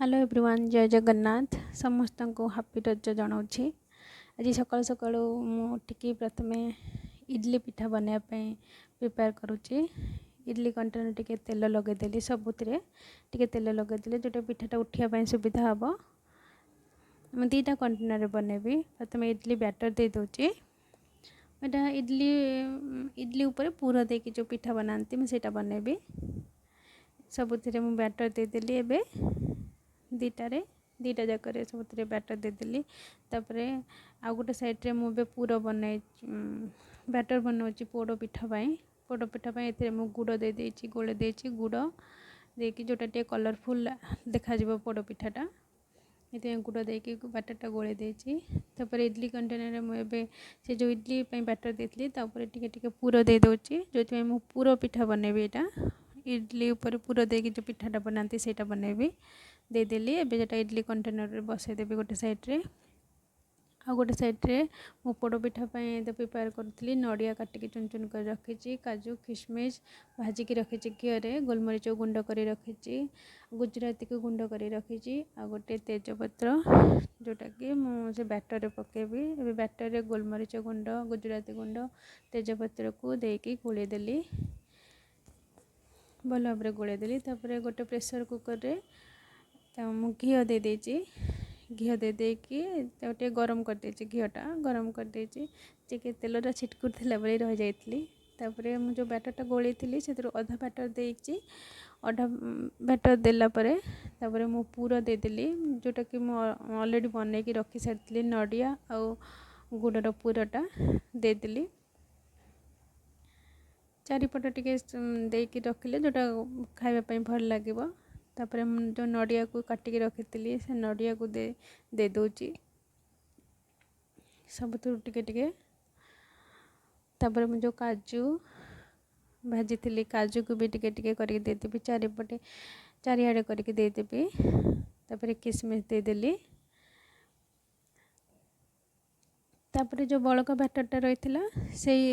Hello everyone, ଜୟ ଜଗନ୍ନାଥ। ସମସ୍ତଙ୍କୁ happy Raja ଜଣାଉଛି। ଆଜି ସକାଳୁ ସକାଳୁ ମୁଁ ଉଠିକି ପ୍ରଥମେ ଇଡ଼ଲି ପିଠା ବନାଇବା ପାଇଁ ପ୍ରିପେୟାର କରୁଛି। ଇଡ଼ଲି କଣ୍ଟେନର୍ ଟିକେ ତେଲ ଲଗାଇଦେଲି, ସବୁଥିରେ ଟିକେ ତେଲ ଲଗାଇଦେଲି, ଯେଉଁଟା ପିଠାଟା ଉଠିବା ପାଇଁ ସୁବିଧା ହେବ। ମୁଁ 2ଟା କଣ୍ଟେନର୍ରେ ବନେଇବି। ପ୍ରଥମେ ଇଡ଼ଲି ବ୍ୟାଟର୍ ଦେଇଦେଉଛି। ଏଇଟା ଇଡ଼ଲି ଉପରେ ପୁର ଦେଇକି ଯେଉଁ ପିଠା ବନାନ୍ତି, ମୁଁ ସେଇଟା ବନେଇବି। ସବୁଥିରେ ମୁଁ ବ୍ୟାଟର୍ ଦେଇଦେଲି। ଏବେ 2ଟାରେ 2ଟା ଯାକରେ ସବୁଥିରେ ବ୍ୟାଟର୍ ଦେଇଦେଲି। ତାପରେ ଆଉ ଗୋଟେ ସାଇଡ଼୍ରେ ମୁଁ ଏବେ ପୁର ବନାଇ ବ୍ୟାଟର୍ ବନାଉଛି ପୋଡ଼ ପିଠା ପାଇଁ। ପୋଡ଼ ପିଠା ପାଇଁ ଏଥିରେ ମୁଁ ଗୁଡ଼ ଦେଇଦେଇଛି, ଗୋଳେଇ ଦେଇଛି। ଗୁଡ଼ ଦେଇକି ଯେଉଁଟା ଟିକେ କଲର୍ଫୁଲ୍ ଦେଖାଯିବ ପୋଡ଼ ପିଠାଟା, ଏଥିପାଇଁ ଗୁଡ଼ ଦେଇକି ବ୍ୟାଟର୍ଟା ଗୋଳେଇ ଦେଇଛି। ତାପରେ ଇଡ଼ଲି କଣ୍ଟେନର୍ରେ ମୁଁ ଏବେ ସେ ଯେଉଁ ଇଡ଼ଲି ପାଇଁ ବ୍ୟାଟର୍ ଦେଇଥିଲି, ତା ଉପରେ ଟିକେ ଟିକେ ପୁର ଦେଇଦେଉଛି, ଯେଉଁଥିପାଇଁ ମୁଁ ପୁର ପିଠା ବନେଇବି। ଏଇଟା ଇଡ଼ଲି ଉପରେ ପୁର ଦେଇକି ଯେଉଁ ପିଠାଟା ବନାନ୍ତି, ସେଇଟା ବନେଇବି। ଦେଇଦେଲି। ଏବେ ଯେଉଁଟା ଇଡ଼ଲି କଣ୍ଟେନର୍ରେ ବସେଇଦେବି ଗୋଟେ ସାଇଡ଼୍ରେ। ଆଉ ଗୋଟେ ସାଇଡ଼୍ରେ ମୁଁ ପୋଡ଼ ପିଠା ପାଇଁ ତ ପ୍ରିପେୟାର କରୁଥିଲି। ନଡ଼ିଆ କାଟିକି ଚୁନ ଚୁନ କରି ରଖିଛି, କାଜୁ କିସମିସ୍ ଭାଜିକି ରଖିଛି ଘିଅରେ, ଗୋଲମରିଚ ଗୁଣ୍ଡ କରି ରଖିଛି, ଗୁଜୁରାତିକୁ ଗୁଣ୍ଡ କରି ରଖିଛି, ଆଉ ଗୋଟେ ତେଜପତ୍ର, ଯେଉଁଟାକି ମୁଁ ସେ ବ୍ୟାଟର୍ରେ ପକାଇବି। ଏବେ ବ୍ୟାଟର୍ରେ ଗୋଲମରିଚ ଗୁଣ୍ଡ, ଗୁଜୁରାତି ଗୁଣ୍ଡ, ତେଜପତ୍ରକୁ ଦେଇକି ଗୋଳେଇ ଦେଲି, ଭଲ ଭାବରେ ଗୋଳେଇ ଦେଲି। ତାପରେ ଗୋଟେ ପ୍ରେସର୍ କୁକର୍ରେ ତ ମୁଁ ଘିଅ ଦେଇଦେଇଛି। ଘିଅ ଦେଇଦେଇକି ତାକୁ ଟିକେ ଗରମ କରିଦେଇଛି। ଘିଅଟା ଗରମ କରିଦେଇଛି, ଟିକେ ତେଲଟା ଛିଟକୁଥିଲା ଭଳି ରହିଯାଇଥିଲି। ତାପରେ ମୁଁ ଯେଉଁ ବ୍ୟାଟର୍ଟା ଗୋଳେଇଥିଲି, ସେଥିରୁ ଅଧା ବ୍ୟାଟର୍ ଦେଇଛି। ଅଧା ବ୍ୟାଟର୍ ଦେଲା ପରେ ତାପରେ ମୁଁ ପୁର ଦେଇଦେଲି, ଯେଉଁଟାକି ମୁଁ ଅଲରେଡ଼ି ବନେଇକି ରଖି ସାରିଥିଲି। ନଡ଼ିଆ ଆଉ ଗୁଡ଼ର ପୁରଟା ଦେଇଦେଲି ଚାରିପଟ ଟିକେ ଦେଇକି ରଖିଲେ, ଯେଉଁଟା ଖାଇବା ପାଇଁ ଭଲ ଲାଗିବ। ତାପରେ ମୁଁ ଯେଉଁ ନଡ଼ିଆକୁ କାଟିକି ରଖିଥିଲି, ସେ ନଡ଼ିଆକୁ ଦେଇଦେଉଛି ସବୁଥିରୁ ଟିକେ ଟିକେ। ତାପରେ ମୁଁ ଯେଉଁ କାଜୁ ଭାଜିଥିଲି, କାଜୁକୁ ବି ଟିକେ ଟିକେ କରିକି ଦେଇଦେବି, ଚାରିପଟେ ଚାରିଆଡ଼େ କରିକି ଦେଇଦେବି। ତାପରେ କିସମିସ୍ ଦେଇଦେଲି। ତାପରେ ଯେଉଁ ବଳକା ବ୍ୟାଟର୍ଟା ରହିଥିଲା, ସେଇ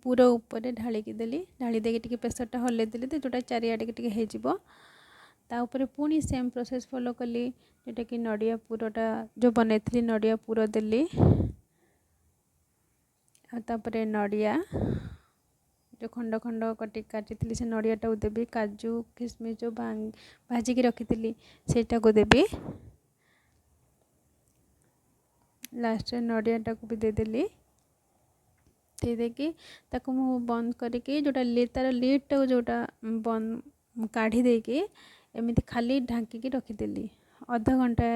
ପୁର ଉପରେ ଢାଳିକି ଦେଲି। ଢାଳି ଦେଇକି ଟିକେ ପ୍ରେସର୍ଟା ହଲେଇ ଦେଲି ତ ଯେଉଁଟା ଚାରିଆଡ଼େ ଟିକେ ହେଇଯିବ। ତା ଉପରେ ପୁଣି ସେମ୍ ପ୍ରୋସେସ୍ ଫଲୋ କଲି, ଯେଉଁଟାକି ନଡ଼ିଆ ପୁରଟା ଯେଉଁ ବନେଇଥିଲି, ନଡ଼ିଆ ପୁର ଦେଲି। ଆଉ ତାପରେ ନଡ଼ିଆ ଯେଉଁ ଖଣ୍ଡ ଖଣ୍ଡ କାଟିଥିଲି, ସେ ନଡ଼ିଆଟାକୁ ଦେବି। କାଜୁ କିସମିସ୍ ଯେଉଁ ଭାଜିକି ରଖିଥିଲି, ସେଇଟାକୁ ଦେବି। ଲାଷ୍ଟରେ ନଡ଼ିଆଟାକୁ ବି ଦେଇଦେଲି। ଦେଇଦେଇକି ତାକୁ ମୁଁ ବନ୍ଦ କରିକି, ଯେଉଁଟା ତା'ର ଲିଡ଼୍ଟାକୁ ଯେଉଁଟା ବନ୍ଦ କାଢ଼ି ଦେଇକି ଏମିତି ଖାଲି ଢାଙ୍କିକି ରଖିଦେଲି। ଅଧ ଘଣ୍ଟା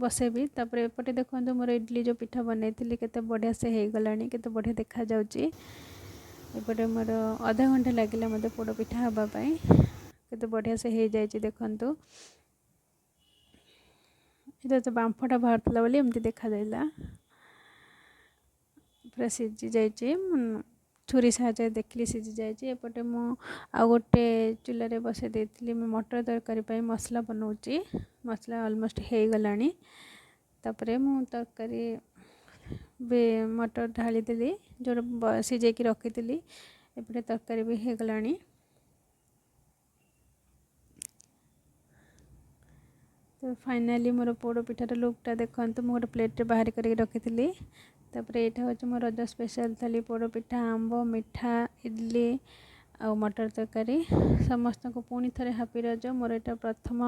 ବସେଇବି। ତାପରେ ଏପଟେ ଦେଖନ୍ତୁ, ମୋର ଇଡ଼ଲି ଯେଉଁ ପିଠା ବନେଇଥିଲି, କେତେ ବଢ଼ିଆ ସେ ହେଇଗଲାଣି, କେତେ ବଢ଼ିଆ ଦେଖାଯାଉଛି। ଏପଟେ ମୋର ଅଧା ଘଣ୍ଟା ଲାଗିଲା ମୋତେ ପୋଡ଼ ପିଠା ହେବା ପାଇଁ। କେତେ ବଢ଼ିଆ ସେ ହେଇଯାଇଛି ଦେଖନ୍ତୁ। ଏଇଟା ତ ବାମ୍ଫଟା ବାହାରୁଥିଲା ବୋଲି ଏମିତି ଦେଖାଯାଇଲା। ପୁରା ସିଝି ଯାଇଛି, ଛୁରୀ ସାହାଯ୍ୟରେ ଦେଖିଲି ସିଝି ଯାଇଛି। ଏପଟେ ମୁଁ ଆଉ ଗୋଟେ ଚୁଲାରେ ବସାଇ ଦେଇଥିଲି, ମୁଁ ମଟର ତରକାରୀ ପାଇଁ ମସଲା ବନାଉଛି। ମସଲା ଅଲମୋଷ୍ଟ ହେଇଗଲାଣି। ତାପରେ ମୁଁ ତରକାରୀ ବି ମଟର ଢାଳିଦେଲି, ଯେଉଁଟା ସିଝେଇକି ରଖିଥିଲି। ଏପଟେ ତରକାରୀ ବି ହେଇଗଲାଣି। ତ ଫାଇନାଲି ମୋର ପୋଡ଼ ପିଠାର ଲୁକ୍ଟା ଦେଖନ୍ତୁ। ମୁଁ ଗୋଟେ ପ୍ଲେଟ୍ରେ ବାହାର କରିକି ରଖିଥିଲି। ତାପରେ ଏଇଟା ହେଉଛି ମୋ ରଜ ସ୍ପେଶାଲ୍ ଥାଳି, ପୋଡ଼ ପିଠା, ଆମ୍ବ, ମିଠା, ଇଡ଼ଲି ଆଉ ମଟର ତରକାରୀ। ସମସ୍ତଙ୍କୁ ପୁଣି ଥରେ ହାପି ରଜ। ମୋର ଏଇଟା ପ୍ରଥମ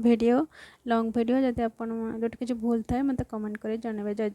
ଭିଡ଼ିଓ, ଲଙ୍ଗ୍ ଭିଡ଼ିଓ। ଯଦି ଆପଣ ଯେଉଁଠି କିଛି ଭୁଲ ଥାଏ, ମୋତେ କମେଣ୍ଟ କରି ଜଣାଇବେ। ଜୟ